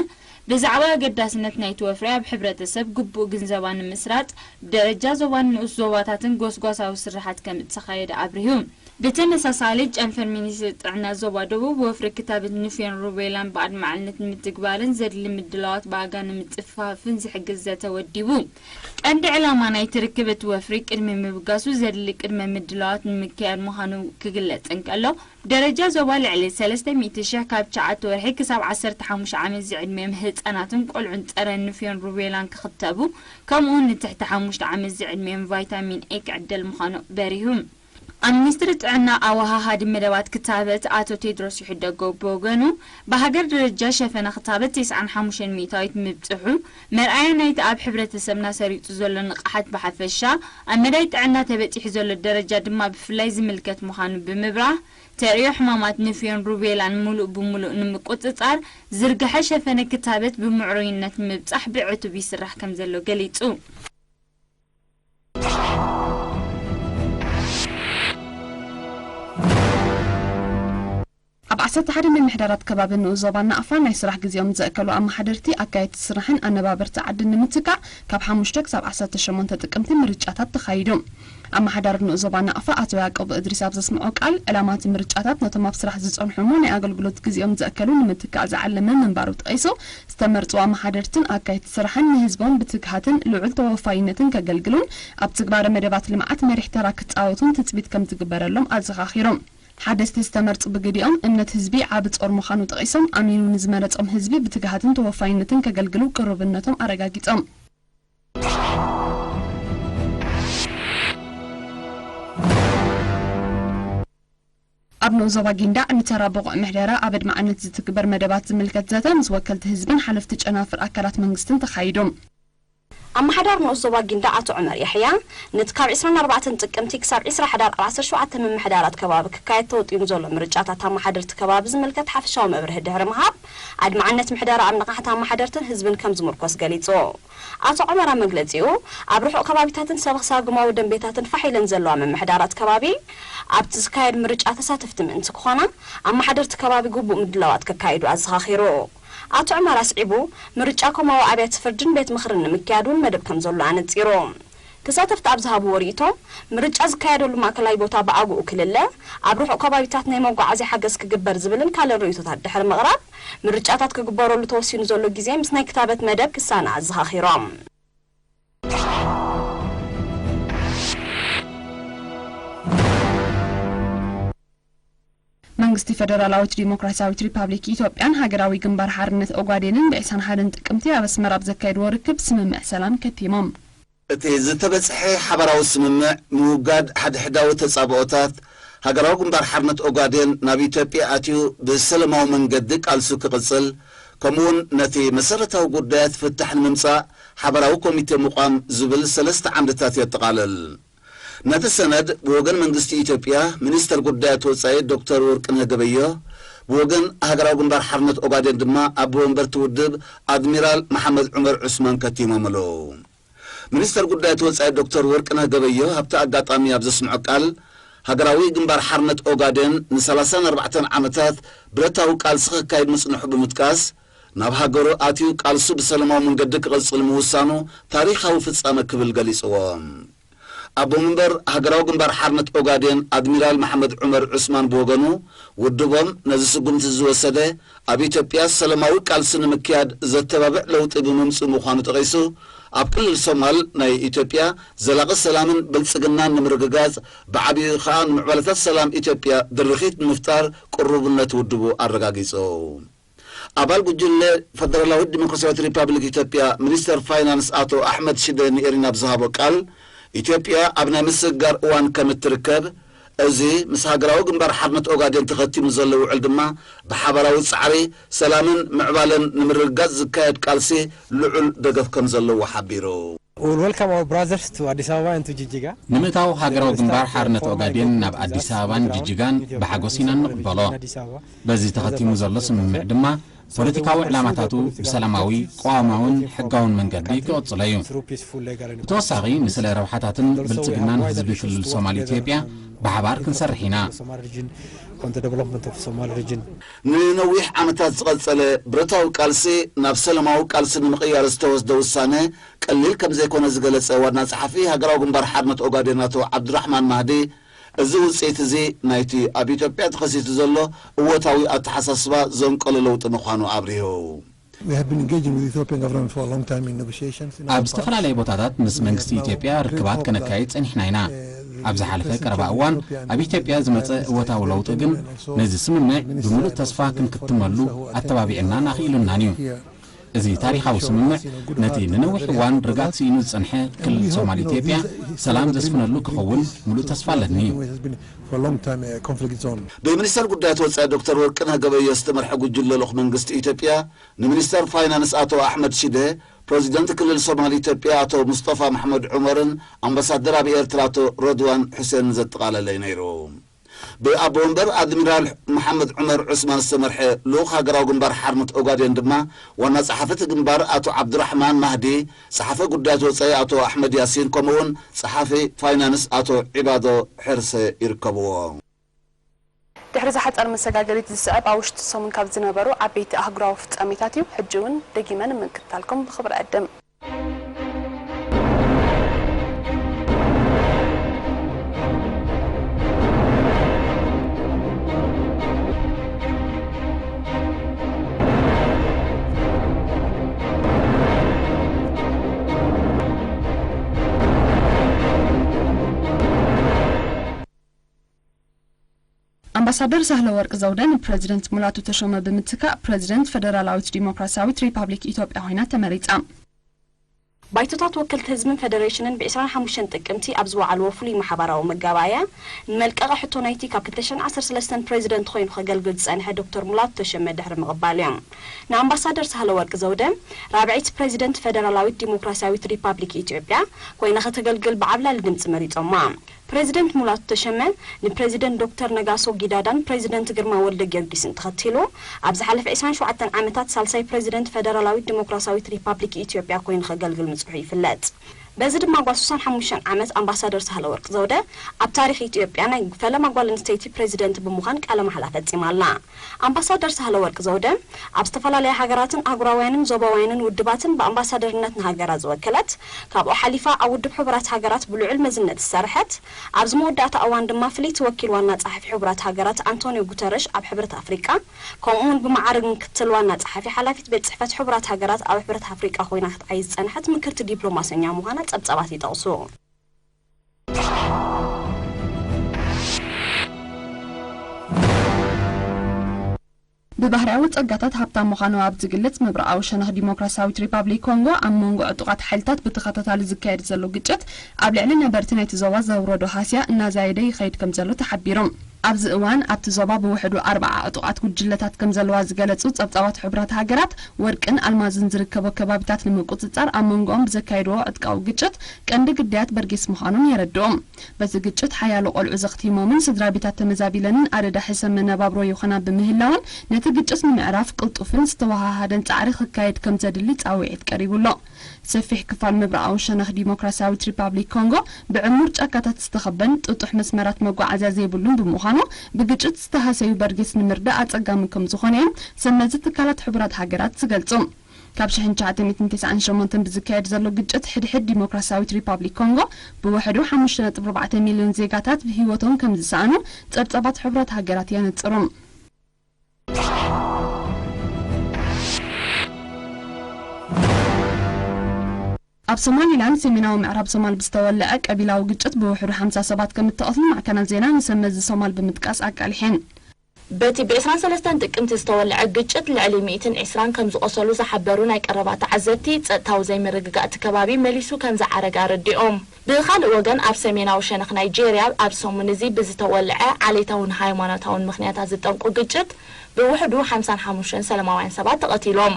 ብዛዕባ ኣገዳስነት ናይቲ ወፍሪ ኣብ ሕብረተሰብ ግቡእ ግንዘባ ንምስራጽ ብደረጃ ዞባን ንኡስ ዞባታትን ጎስጓሳዊ ስርሓት ከም እተኻየደ ኣብሪሁ። ብተመሳሳሊ፣ ጨንፈር ሚኒስትሪ ጥዕና ዞባ ደቡብ ወፍሪ ክታበት ንፍዮን ሩቤላን ብኣድማዕነት ንምትግባርን ዘድሊ ምድላዋት ብኣጋ ንምጽፍፋፍን ዝሕግዝ ዘተ ወዲቡ። ቀንዲ ዕላማ ናይቲ ርክብ እቲ ወፍሪ ቅድሚ ምብጋሱ ዘድሊ ቅድመ ምድላዋት ንምክያድ ምዃኑ ክግለጽ እንከሎ፣ ብደረጃ ዞባ ልዕሊ ሰለስተ ሚእቲ ሽሕ ካብ ትሽዓተ ወርሒ ክሳብ ዓሰርተ ሓሙሽተ ዓመት ዝዕድሚኦም ህጻናትን ቆልዑን ጸረ ንፍዮን ሩቤላን ክኽተቡ፣ ከምኡውን ንትሕቲ ሓሙሽተ ዓመት ዝዕድሚኦም ቫይታሚን ኤ ክዕደል ምዃኑ በሪሁ። ኣብ ሚኒስትሪ ጥዕና ኣወሃሃዲ መደባት ክታበት ኣቶ ቴድሮስ ይሕደጎ ብወገኑ፣ ብሃገር ደረጃ ሸፈነ ክታበት ተስዓን ሓሙሽተን ሚእታዊት ምብጽሑ መርኣያ ናይቲ ኣብ ሕብረተሰብና ሰሪጹ ዘሎ ንቕሓት ብሓፈሻ፣ ኣብ መዳይ ጥዕና ተበጺሑ ዘሎ ደረጃ ድማ ብፍላይ ዝምልከት ምዃኑ ብምብራህ፣ ተርእዮ ሕማማት ንፍዮን ሩቤላን ምሉእ ብምሉእ ንምቁጽጻር ዝርግሐ ሸፈነ ክታበት ብምዕሩይነት ንምብጻሕ ብዕቱብ ይስራሕ ከም ዘሎ ገሊጹ። ኣብ ዓሰርተ ሓደ ምምሕዳራት ከባቢ ንኡስ ዞባ ናቕፋ ናይ ስራሕ ግዜኦም ዘእከሉ ኣመሓደርቲ፣ ኣካየድቲ ስራሕን ኣነባበርቲ ዓድን ንምትካእ ካብ ሓሙሽተ ክሳብ ዓሰርተ ሸሞንተ ጥቅምቲ ምርጫታት ተኻይዱ። ኣመሓዳሪ ንኡስ ዞባ ናቕፋ ኣቶ ያዕቆብ እድሪስ ኣብ ዘስምዖ ቃል፣ ዕላማ እቲ ምርጫታት ነቶም ኣብ ስራሕ ዝጸንሑ እሞ ናይ ኣገልግሎት ግዜኦም ዘእከሉ ንምትካእ ዝዓለመ ምንባሩ ጠቒሱ፣ ዝተመርጹ ኣመሓደርትን ኣካየድቲ ስራሕን ንህዝቦም ብትግሃትን ልዑል ተወፋይነትን ከገልግሉን ኣብ ትግባረ መደባት ልምዓት መሪሕ ተራ ክጻወቱን ትጽቢት ከም ዝግበረሎም ኣዘኻኺሮም። ሓደስቲ ዝተመርጹ ብግዲኦም እምነት ህዝቢ ዓቢ ጾር ምዃኑ ጠቒሶም፣ ኣሚኑ ንዝመረጾም ህዝቢ ብትግሃትን ተወፋይነትን ከገልግሉ ቅሩብነቶም ኣረጋጊጾም። ኣብ ንኡስ ዞባ ጊንዳዕ ንተራ ብቑዕ ምሕደራ ኣብ ኣድማዕነት ዝትግበር መደባት ዝምልከት ዘተ ምስ ወከልቲ ህዝብን ሓለፍቲ ጨናፍር ኣካላት መንግስትን ተኻይዱ። ኣመሓዳሪ ንኡስ ዞባ ጊንዳዕ ኣቶ ዑመር ያሕያ፣ ነቲ ካብ ዕስራን ኣርባዕተን ጥቅምቲ ክሳብ ዕስራ ሕዳር ኣብ ዓሰርተ ሸውዓተ ምምሕዳራት ከባቢ ክካየድ ተወጢኑ ዘሎ ምርጫታት ኣመሓደርቲ ከባቢ ዝምልከት ሓፈሻዊ መብርሂ ድሕሪ ምሃብ፣ ኣድማዕነት ምሕደራ ኣብ ንቕሓት ኣመሓደርትን ህዝብን ከም ዝምርኮስ ገሊጹ። ኣቶ ዑመር ኣብ መግለጺኡ፣ ኣብ ርሑቕ ከባቢታትን ሰበኽ ሳጉማዊ ደንቤታትን ፋሕ ኢለን ዘለዋ ምምሕዳራት ከባቢ፣ ኣብቲ ዝካየድ ምርጫ ተሳተፍቲ ምእንቲ ክኾና፣ ኣመሓደርቲ ከባቢ ግቡእ ምድላዋት ከካይዱ ኣዘኻኺሩ። ኣቶ ዑመር ኣስዒቡ፣ ምርጫ ኮማዊ ኣብያተ ፍርድን ቤት ምኽርን ንምክያድ እውን መደብ ከም ዘሎ ኣነጺሩ። ተሳተፍቲ ኣብ ዝሃብዎ ርእይቶ፣ ምርጫ ዝካየደሉ ማእከላይ ቦታ ብኣግኡ ክልለ፣ ኣብ ርሑቕ ከባቢታት ናይ መጓዓዝያ ሓገዝ ክግበር ዝብልን ካልእ ርእይቶታት ድሕሪ ምቕራብ፣ ምርጫታት ክግበረሉ ተወሲኑ ዘሎ ግዜ ምስ ናይ ክታበት መደብ ክሳነ ኣዘኻኺሮም። መንግስቲ ፈደራላዊት ዲሞክራሲያዊት ሪፓብሊክ ኢትዮጵያን ሃገራዊ ግንባር ሓርነት ኦጋዴንን ብዒስራን ሓደን ጥቅምቲ ኣብ ኣስመራ ኣብ ዘካየድዎ ርክብ ስምምዕ ሰላም ከቲሞም። እቲ ዝተበጽሐ ሓባራዊ ስምምዕ ምውጋድ ሓድሕዳዊ ተጻብኦታት፣ ሃገራዊ ግንባር ሓርነት ኦጋዴን ናብ ኢትዮጵያ ኣትዩ ብሰላማዊ መንገዲ ቃልሱ ክቕጽል፣ ከምኡውን ነቲ መሰረታዊ ጉዳያት ፍታሕ ንምምጻእ ሓባራዊ ኮሚቴ ምቋም ዝብል ሰለስተ ዓምድታት የጠቓልል። ነቲ ሰነድ ብወገን መንግስቲ ኢትዮጵያ ሚኒስተር ጉዳያት ወጻኢ ዶክተር ወርቅነህ ገበዮ፣ ብወገን ሃገራዊ ግንባር ሓርነት ኦጋዴን ድማ ኣቦ ወንበርቲ ውድብ ኣድሚራል መሓመድ ዑመር ዑስማን ከቲሞም ኣለዉ። ሚኒስተር ጉዳያት ወጻኢ ዶክተር ወርቅነህ ገበዮ ኣብቲ ኣጋጣሚ ኣብ ዘስምዖ ቃል፣ ሃገራዊ ግንባር ሓርነት ኦጋዴን ንሰላሳን ኣርባዕተን ዓመታት ብረታዊ ቃልሲ ከካይድ ምጽንሑ ብምጥቃስ፣ ናብ ሃገሩ ኣትዩ ቃልሱ ብሰላማዊ መንገዲ ክቕጽል ምውሳኑ ታሪኻዊ ፍጻመ ክብል ገሊጽዎ። ኣቦ መንበር ሃገራዊ ግንባር ሓርነት ኦጋዴን ኣድሚራል መሓመድ ዑመር ዑስማን ብወገኑ፣ ውድቦም ነዚ ስጉምቲ ዝወሰደ ኣብ ኢትዮጵያ ሰላማዊ ቃልሲ ንምክያድ ዘተባብዕ ለውጢ ብምምጽኡ ምዃኑ ጠቒሱ፣ ኣብ ክልል ሶማል ናይ ኢትዮጵያ ዘላቒ ሰላምን ብልጽግናን ንምርግጋጽ፣ ብዓቢኡ ኸኣ ንምዕባለታት ሰላም ኢትዮጵያ ድርኺት ንምፍጣር ቅሩብነት ውድቡ ኣረጋጊጹ። ኣባል ጉጅለ ፈደራላዊት ዲሞክራሲያዊት ሪፓብሊክ ኢትዮጵያ ሚኒስተር ፋይናንስ ኣቶ ኣሕመድ ሽደ ንኤሪና ብዝሃቦ ቃል፣ ኢትዮጵያ ኣብ ናይ ምስግጋር እዋን ከም እትርከብ፣ እዚ ምስ ሃገራዊ ግንባር ሓርነት ኦጋዴን ተኸቲሙ ዘሎ ውዕል ድማ ብሓባራዊ ጻዕሪ ሰላምን ምዕባለን ንምርግጋጽ ዝካየድ ቃልሲ ልዑል ደገፍ ከም ዘለዎ ሓቢሩ። We will welcome our brothers to Addis Ababa and to Jijjiga. ንምእታው ሃገራዊ ግንባር ሓርነት ኦጋዴን ናብ ኣዲስ ኣበባን ጅጅጋን ብሓጎስ ኢና እንቕበሎ። በዚ ተኸቲሙ ዘሎ ስምምዕ ድማ ፖለቲካዊ ዕላማታቱ ብሰላማዊ፣ ቅዋማውን ሕጋውን መንገዲ ክቕጽሎ እዩ። ብተወሳኺ ንስለ ረብሓታትን ብልጽግናን ህዝቢ ክልል ሶማል ኢትዮጵያ ብሓባር ክንሰርሕ ኢና። On the development of Somali region. ንነዊሕ ዓመታት ዝቐጸለ ብረታዊ ቃልሲ ናብ ሰላማዊ ቃልሲ ንምቕያር ዝተወስደ ውሳነ ቀሊል ከም ዘይኮነ ዝገለጸ ዋና ጸሓፊ ሃገራዊ ግንባር ሓርነት ኦጋዴን ኣቶ ዓብዱራሕማን ማህዲ፣ እዚ ውጽኢት እዚ ናይቲ ኣብ ኢትዮጵያ ተኸሲቱ ዘሎ እወታዊ ኣተሓሳስባ ዘንቀሎ ለውጢ ምዃኑ ኣብሪሁ። We have been engaging with Ethiopian government for a long time in negotiations. ኣብ ዝተፈላለዩ ቦታታት ምስ መንግስቲ ኢትዮጵያ ርክባት ከነካይድ ጸኒሕና ኢና። ኣብ ዝሓለፈ ቀረባ እዋን ኣብ ኢትዮጵያ ዝመጸ እወታዊ ለውጢ ግን ነዚ ስምምዕ ብምሉእ ተስፋ ክንክትመሉ ኣተባቢዕናን ኣኽኢሉናን እዩ። እዚ ታሪኻዊ ስምምዕ ነቲ ንነዊሕ እዋን ርግኣት ስኢኑ ዝጸንሐ ክልል ሶማል ኢትዮጵያ ሰላም ዘስፍነሉ ክኸውን ምሉእ ተስፋ ኣለኒ። For a long time, a conflict zone. ብሚኒስተር ጉዳያት ወጻኢ ዶክተር ወርቅነህ ገበዮ ዝተመርሐ ጉጅለ ልኡኽ መንግስቲ ኢትዮጵያ፣ ንሚኒስተር ፋይናንስ ኣቶ ኣሕመድ ሽደ፣ ፕረዚደንት ክልል ሶማል ኢትዮጵያ ኣቶ ሙስጠፋ መሕመድ ዑመርን ኣምባሳደር ኣብ ኤርትራ ኣቶ ረድዋን ሑሴንን ዘጠቓለለ እዩ ነይሩ። ብኣቦ ወንበር ኣድሚራል መሓመድ ዑመር ዑስማን ዝተመርሐ ልኡኽ ሃገራዊ ግንባር ሓርነት ኦጋዴን ድማ፣ ዋና ጸሓፊ እቲ ግንባር ኣቶ ዓብዱራሕማን ማህዲ፣ ጸሓፊ ጉዳያት ወጻኢ ኣቶ ኣሕመድ ያሲን፣ ከምኡውን ጸሓፊ ፋይናንስ ኣቶ ዒባዶ ሕርሰ ይርከብዎ። ድሕሪ እዛ ሓጻር መሰጋገሪት ዝስዕብ ኣብ ውሽጢ ሰሙን ካብ ዝነበሩ ዓበይቲ ኣህጉራዊ ፍጻሜታት እዩ። ሕጂ እውን ደጊመ ንምክትታልኩም ብኽብሪ እዕድም። ኣምባሳደር ሳህለወርቅ ዘውደ ንፕረዚደንት ሙላቱ ተሾመ ብምትካእ ፕረዚደንት ፈደራላዊት ዲሞክራሲያዊት ሪፓብሊክ ኢትዮጵያ ኮይና ተመሪጻ። ባይቶታት ወከልቲ ህዝብን ፈደሬሽንን ብ ዕስራን ሓሙሽተን ጥቅምቲ ኣብ ዝወዓልዎ ፍሉይ ማሕበራዊ መጋባእያ፣ ንመልቀቒ ሕቶ ናይቲ ካብ ክልተ ሽሕን ዓሰርተ ሰለስተን ፕሬዚደንት ኮይኑ ከገልግል ዝጸንሐ ዶክተር ሙላቱ ተሸመ ድሕሪ ምቕባል እዮም። ንኣምባሳደር ሳህለወርቅ ዘውደ፣ ራብዐይቲ ፕሬዚደንት ፈደራላዊት ዲሞክራሲያዊት ሪፓብሊክ ኢትዮጵያ ኮይና ከተገልግል ብዓብላሊ ድምጺ መሪጾማ። ፕሬዚደንት ሙላቱ ተሸመ ንፕሬዚደንት ዶክተር ነጋሶ ጊዳዳን ፕሬዚደንት ግርማ ወልደ ጊዮርጊስን ተኸቲሉ፣ ኣብ ዝሓለፈ ዕስራን ሸውዓተን ዓመታት ሳልሳይ ፕሬዚደንት ፈደራላዊት ዲሞክራሲያዊት ሪፓብሊክ ኢትዮጵያ ኮይኑ ከገልግል ምጽንሑ ይፍለጥ። በዚ ድማ ጓል ስሳን ሓሙሽተን ዓመት ኣምባሳደር ሳህለወርቅ ዘውደ ኣብ ታሪኽ ኢትዮጵያ ናይ ፈለማ ጓል ኣንስተይቲ ፕሬዚደንት ብምዃን ቃለ መሓላ ፈጺማ ኣላ። ኣምባሳደር ሳህለወርቅ ዘውደ ኣብ ዝተፈላለያ ሃገራትን ኣህጉራውያንን ዞባውያንን ውድባትን ብኣምባሳደርነት ንሃገራ ዝወከለት፣ ካብኡ ሓሊፋ ኣብ ውድብ ሕቡራት ሃገራት ብልዑል መዝነት ዝሰርሐት፣ ኣብዚ መወዳእታ እዋን ድማ ፍልይቲ ወኪል ዋና ጸሓፊ ሕቡራት ሃገራት ኣንቶኒዮ ጉተረሽ ኣብ ሕብረት ኣፍሪቃ፣ ከምኡ'ውን ብመዓርግ ምክትል ዋና ጸሓፊ ሓላፊት ቤት ጽሕፈት ሕቡራት ሃገራት ኣብ ሕብረት ኣፍሪቃ ኮይና ክትዓዪ ዝጸንሐት ምክርቲ ዲፕሎማሰኛ ምዃና ጸብጻባት ይጠቕሱ። ብባህርያዊ ጸጋታት ሃብታም ምዃኑ ኣብ ዝግለጽ ምብራቓዊ ሸነኽ ዲሞክራሲያዊት ሪፓብሊክ ኮንጎ፣ ኣብ መንጎ ዕጡቓት ሓይልታት ብተኸታታሊ ዝካየድ ዘሎ ግጭት፣ ኣብ ልዕሊ ነበርቲ ናይቲ ዞባ ዘውረዶ ሃስያ እናዛየደ ይኸይድ ከም ዘሎ ተሓቢሩ። ኣብዚ እዋን፣ ኣብቲ ዞባ ብውሕዱ ኣርብዓ ዕጡቓት ጉጅለታት ከም ዘለዋ ዝገለጹ ጸብጻባት ሕቡራት ሃገራት፣ ወርቅን ኣልማዝን ዝርከቦ ከባቢታት ንምቁጽጻር ኣብ መንጎኦም ብዘካየድዎ ዕጥቃዊ ግጭት ቀንዲ ግዳያት በርጌስ ምዃኖም የረድኡ። በዚ ግጭት ሓያሎ ቆልዑ ዘኽቲሞምን ስድራ ቤታት ተመዛቢለንን ኣደዳ ሕሰም መነባብሮ ይኾና ብምህላወን፣ ነቲ ግጭት ንምዕራፍ ቅልጡፍን ዝተወሃሃደን ጻዕሪ ክካየድ ከም ዘድሊ ጻውዒት ቀሪቡ ኣሎ። ሰፊሕ ክፋል ምብራቓዊ ሸነኽ ዲሞክራሲያዊት ሪፓብሊክ ኮንጎ ብዕሙር ጫካታት ዝተኸበን ጥጡሕ መስመራት መጓዓዝያ ዘይብሉን ብምዃኑ፣ ብግጭት ዝተሃሰዩ በርጌስ ንምርዳእ ኣጸጋሚ ከም ዝኾነ እዮም ሰመዚ ትካላት ሕቡራት ሃገራት ዝገልጹ። ካብ ሽሕን ትሽዓተ ሚእትን ተስዓን ሸሞንተን ብዝካየድ ዘሎ ግጭት፣ ሕድሕድ ዲሞክራሲያዊት ሪፓብሊክ ኮንጎ ብውሕዱ ሓሙሽተ ነጥቢ ኣርባዕተ ሚልዮን ዜጋታት ብህይወቶም ከም ዝሰኣኑ ጸብጻባት ሕቡራት ሃገራት የነጽሩ። ኣብ ሶማሊላንድ ሰሜናዊ ምዕራብ ሶማል ብዝተወለዐ ቀቢላዊ ግጭት ብውሕዱ ሓምሳ ሰባት ከም እተቐትሉ ማዕከናት ዜና ንሰመዚ ሶማል ብምጥቃስ ኣቃሊሐን። በቲ ብ ዕስራን ሰለስተን ጥቅምቲ ዝተወልዐ ግጭት ልዕሊ ሚእትን ዕስራን ከም ዝቖሰሉ ዝሓበሩ ናይ ቀረባ ተዓዘብቲ፣ ጸጥታዊ ዘይምርግጋእ እቲ ከባቢ መሊሱ ከም ዝዓረገ ኣረዲኦም። ብኻልእ ወገን፣ ኣብ ሰሜናዊ ሸነኽ ናይጄርያ ኣብ ሰሙን እዚ ብዝተወልዐ ዓሌታውን ሃይማኖታውን ምኽንያታት ዝጠንቁ ግጭት ብውሕዱ ሓምሳን ሓሙሽተን ሰላማውያን ሰባት ተቐቲሎም።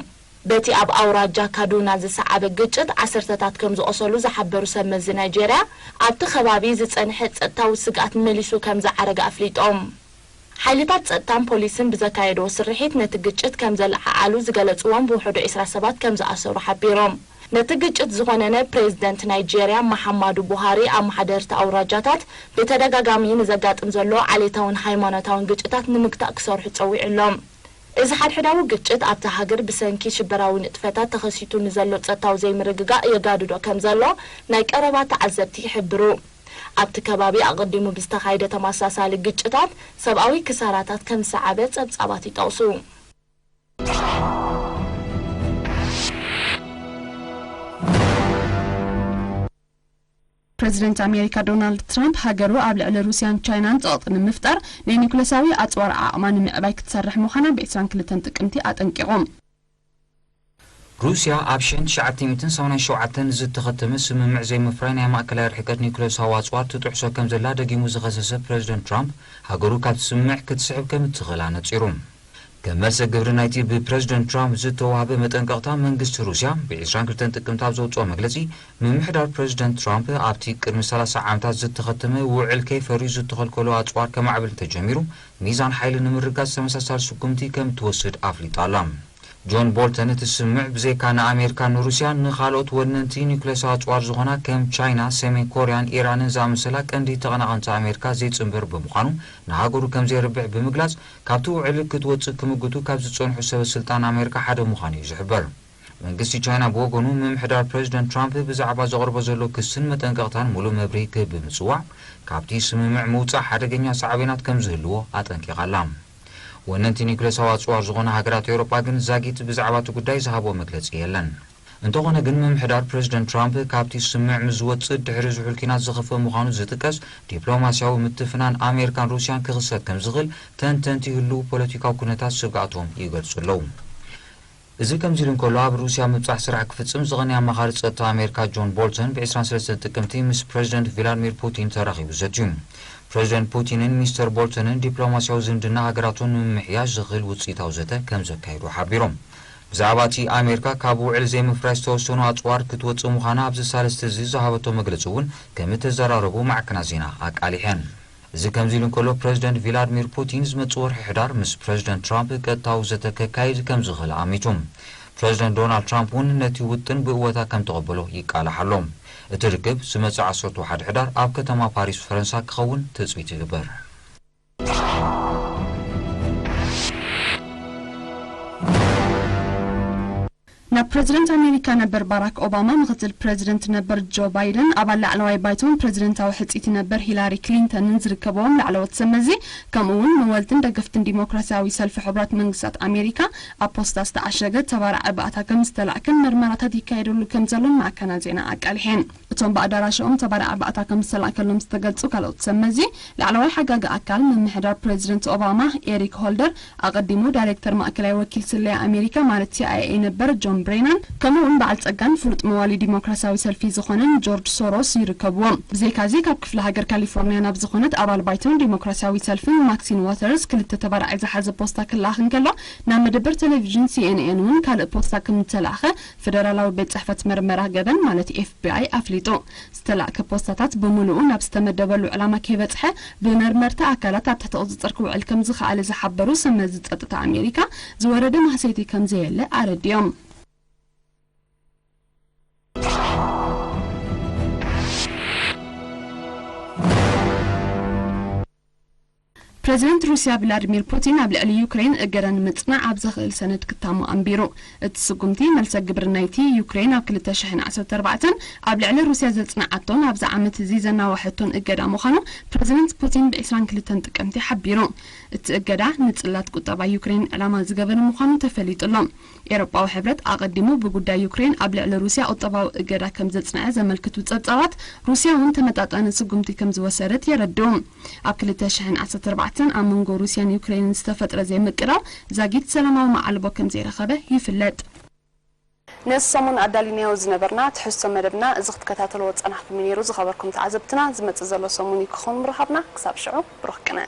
በቲ ኣብ ኣውራጃ ካዱና ዝሰዓበ ግጭት ዓሰርተታት ከም ዝቖሰሉ ዝሓበሩ ሰብ መዚ ናይጄርያ፣ ኣብቲ ከባቢ ዝጸንሐ ጸጥታዊ ስግኣት መሊሱ ከም ዝዓረገ ኣፍሊጦም። ሓይልታት ጸጥታን ፖሊስን ብዘካየድዎ ስርሒት ነቲ ግጭት ከም ዘለዓዓሉ ዝገለጽዎም ብውሕዱ ዕስራ ሰባት ከም ዝኣሰሩ ሓቢሮም። ነቲ ግጭት ዝኾነነ ፕሬዝደንት ናይጄርያ መሓማዱ ቡሃሪ ኣመሓደርቲ ኣውራጃታት ብተደጋጋሚ ንዘጋጥም ዘሎ ዓሌታውን ሃይማኖታውን ግጭታት ንምግታእ ክሰርሑ ጸዊዑሎም። እዚ ሓድሕዳዊ ግጭት ኣብታ ሃገር ብሰንኪ ሽበራዊ ንጥፈታት ተኸሲቱ ንዘሎ ጸጥታዊ ዘይምርግጋእ የጋድዶ ከም ዘሎ ናይ ቀረባ ተዓዘብቲ ይሕብሩ። ኣብቲ ከባቢ ኣቐዲሙ ብዝተኻየደ ተመሳሳሊ ግጭታት ሰብኣዊ ክሳራታት ከም ዝሰዓበ ጸብጻባት ይጠቕሱ። ፕረዚደንት ኣሜሪካ ዶናልድ ትራምፕ፣ ሃገሩ ኣብ ልዕሊ ሩስያን ቻይናን ጸቕጢ ንምፍጣር ናይ ኒኩለሳዊ ኣጽዋር ዓቕማ ንምዕባይ ክትሰርሕ ምዃና ብ ዕስራን ክልተን ጥቅምቲ ኣጠንቂቑ። ሩስያ ኣብ ሽሕን ትሽዓተ ሚእትን ሰማንያን ሸውዓተን ዝተኸተመ ስምምዕ ዘይምፍራይ ናይ ማእከላይ ርሕቀት ኒኩለሳዊ ኣጽዋር ትጥሕሶ ከም ዘላ ደጊሙ ዝኸሰሰ ፕረዚደንት ትራምፕ፣ ሃገሩ ካብቲ ስምምዕ ክትስሕብ ከም እትኽእል ኣነጺሩ። ከም መልሰ ግብሪ ናይቲ ብፕረዚደንት ትራምፕ ዝተዋህበ መጠንቀቕታ፣ መንግስቲ ሩስያ ብ ዕስራን ክልተን ጥቅምቲ ኣብ ዘውጽኦ መግለጺ፣ ምምሕዳር ፕረዚደንት ትራምፕ ኣብቲ ቅድሚ ሰላሳ ዓመታት ዝተኸተመ ውዕል ከይፈርዩ ዝተኸልከሎ ኣጽዋር ከማዕብል እንተጀሚሩ፣ ሚዛን ሓይሊ ንምርጋጽ ተመሳሳሊ ስጉምቲ ከም እትወስድ ኣፍሊጣ ኣላ። ጆን ቦልተን፣ እቲ ስምምዕ ብዘይካ ንኣሜሪካን ንሩስያን፣ ንኻልኦት ወነንቲ ኒኩለሳዊ ኣጽዋር ዝኾና ከም ቻይና፣ ሰሜን ኮርያን ኢራንን ዝኣመሰላ ቀንዲ ተቐናቐንቲ ኣሜሪካ ዘይጽንበር ብምዃኑ፣ ንሃገሩ ከም ዘየርብሕ ብምግላጽ፣ ካብቲ ውዕል ክትወጽእ ክምግቱ ካብ ዝጸንሑ ሰበ ስልጣን ኣሜሪካ ሓደ ምዃኑ እዩ ዝሕበር። መንግስቲ ቻይና ብወገኑ፣ ምምሕዳር ፕረዚደንት ትራምፕ ብዛዕባ ዘቕርቦ ዘሎ ክስን መጠንቀቕታን ሙሉእ መብርሂ ክህብ ብምጽዋዕ፣ ካብቲ ስምምዕ ምውጻእ ሓደገኛ ሳዕቤናት ከም ዝህልዎ ኣጠንቂቓ ኣላ። ወነንቲ ኒኩለሳዊ ኣጽዋር ዝኾና ሃገራት ኤውሮጳ ግን ዛጊት ብዛዕባ እቲ ጉዳይ ዝሃብኦ መግለጺ የለን። እንተኾነ ግን፣ ምምሕዳር ፕረዚደንት ትራምፕ ካብቲ ስምምዕ ምስ ዝወጽእ ድሕሪ ዝሑል ኲናት ዝኸፍእ ምዃኑ ዝጥቀስ ዲፕሎማስያዊ ምትፍናን ኣሜሪካን ሩስያን ክኽሰት ከም ዝኽእል ተንተንቲ ህሉው ፖለቲካዊ ኩነታት ስግኣቶም ይገልጹ ኣለዉ። እዚ ከምዚ ኢሉ እንከሎ፣ ኣብ ሩስያ ምብጻሕ ስራሕ ክፍጽም ዝቐነየ ኣማኻሪ ጸጥታ ኣሜሪካ ጆን ቦልተን ብ ዕስራን ሰለስተን ጥቅምቲ ምስ ፕረዚደንት ቪላድሚር ፑቲን ተራኺቡ ዘትዩ። ፕረዚደንት ፑቲንን ሚስተር ቦልተንን ዲፕሎማስያዊ ዝምድና ሃገራቶም ንምምሕያሽ ዝኽእል ውጽኢታዊ ዘተ ከም ዘካየዱ ሓቢሮም። ብዛዕባ እቲ ኣሜሪካ ካብ ውዕል ዘይምፍራይ ዝተወሰኑ ኣጽዋር ክትወጽእ ምዃና ኣብዚ ሳልስቲ እዚ ዝሃበቶ መግለጺ እውን ከም እተዘራረቡ ማዕከናት ዜና ኣቃሊሐን። እዚ ከምዚ ኢሉ እንከሎ፣ ፕረዚደንት ቪላድሚር ፑቲን ዝመጽእ ወርሒ ሕዳር ምስ ፕረዚደንት ትራምፕ ቀጥታዊ ዘተ ከካይድ ከም ዝኽእል ኣሚቱ። ፕረዚደንት ዶናልድ ትራምፕ እውን ነቲ ውጥን ብእወታ ከም ተቐበሎ ይቃላሕ ኣሎ። እቲ ርክብ ዝመጽእ ዓሰርተ ሓደ ሕዳር ኣብ ከተማ ፓሪስ ፈረንሳ ክኸውን ትጽቢት ይግበር። ናብ ፕረዚደንት ኣሜሪካ ነበር ባራክ ኦባማ፣ ምክትል ፕረዚደንት ነበር ጆ ባይደን፣ ኣባል ላዕለዋይ ባይቶን ፕረዚደንታዊ ሕጽይቲ ነበር ሂላሪ ክሊንተንን ዝርከብዎም ላዕለዎት ሰብ መዚ፣ ከምኡ እውን መወልትን ደገፍትን ዲሞክራሲያዊ ሰልፊ ሕቡራት መንግስታት ኣሜሪካ ኣብ ፖስታ ዝተዓሸገ ተባራዒ ባእታ ከም ዝተላእከን መርመራታት ይካየደሉ ከም ዘሎን ማዕከናት ዜና ኣቃሊሐን። እቶም ብኣዳራሽኦም ተባራዒ ባእታ ከም ዝተላእከሎም ዝተገልጹ ካልኦት ሰብ መዚ፣ ላዕለዋይ ሓጋጊ ኣካል ምምሕዳር ፕረዚደንት ኦባማ ኤሪክ ሆልደር፣ ኣቐዲሙ ዳይሬክተር ማእከላይ ወኪል ስለያ ኣሜሪካ ማለት ሲ ኣይ ኤ ነበር ጆን ብሬናን፣ ከምኡ እውን በዓል ጸጋን ፍሉጥ መዋሊ ዲሞክራሲያዊ ሰልፊ ዝኾነን ጆርጅ ሶሮስ ይርከብዎም። ብዘይካዚ ካብ ክፍለ ሃገር ካሊፎርኒያ ናብ ዝኾነት ኣባል ባይቶን ዲሞክራሲያዊ ሰልፍን ማክሲን ዋተርስ ክልተ ተባራዒ ዝሓዘ ፖስታ ክለኣኽ እንከሎ፣ ናብ መደበር ቴሌቪዥን ሲ ኤን ኤን እውን ካልእ ፖስታ ከም ዝተላእኸ ፈደራላዊ ቤት ጽሕፈት መርመራ ገበን ማለት ኤፍ ቢ ኣይ ኣፍሊጡ። ዝተላእከ ፖስታታት ብምሉኡ ናብ ዝተመደበሉ ዕላማ ከይበጽሐ ብመርመርቲ ኣካላት ኣብ ትሕቲ ቁጽጽር ክውዕል ከም ዝኸኣለ ዝሓበሩ ሰብ መዚ ጸጥታ ኣሜሪካ፣ ዝወረደ ማህሰይቲ ከም ዘየለ ኣረዲኦም። ፕረዚደንት ሩስያ ቭላድሚር ፑቲን ኣብ ልዕሊ ዩክሬን እገዳ ንምጽናዕ ኣብ ዘኽእል ሰነድ ክታሙ ኣንቢሩ። እቲ ስጉምቲ መልሰ ግብሪ ናይቲ ዩክሬን ኣብ ክልተ ሽሕን ዓሰርተ ኣርባዕተን ኣብ ልዕሊ ሩስያ ዘጽንዓቶን ኣብዚ ዓመት እዚ ዘናወሐቶን እገዳ ምዃኑ ፕረዚደንት ፑቲን ብ ዕስራን ክልተን ጥቅምቲ ሓቢሩ። እቲ እገዳ ንጽላት ቁጠባ ዩክሬን ዕላማ ዝገበረ ምዃኑ ተፈሊጡ ኣሎ። ኤውሮጳዊ ሕብረት ኣቐዲሙ ብጉዳይ ዩክሬን ኣብ ልዕሊ ሩስያ ቁጠባዊ እገዳ ከም ዘጽንዐ ዘመልክቱ ጸብጻባት፣ ሩስያ እውን ተመጣጣኒ ስጉምቲ ከም ዝወሰደት የረድኡ። ኣብ ክልተ ሽሕን ዓሰርተ ኣርባዕተን ኣብ መንጎ ሩስያን ዩክሬንን ዝተፈጥረ ዘይምቅራብ ዛጊት ሰላማዊ መዓልቦ ከም ዘይረኸበ ይፍለጥ። ነዚ ሰሙን ኣዳሊናዮ ዝነበርና ትሕዝቶ መደብና እዚ ክትከታተልዎ ዝጸናሕኩም እዩ ነይሩ። ዝኸበርኩም ተዓዘብትና፣ ዝመጽእ ዘሎ ሰሙን እዩ ክኸውን ምርኻብና። ክሳብ ሽዑ ብሩኽ ቅነ።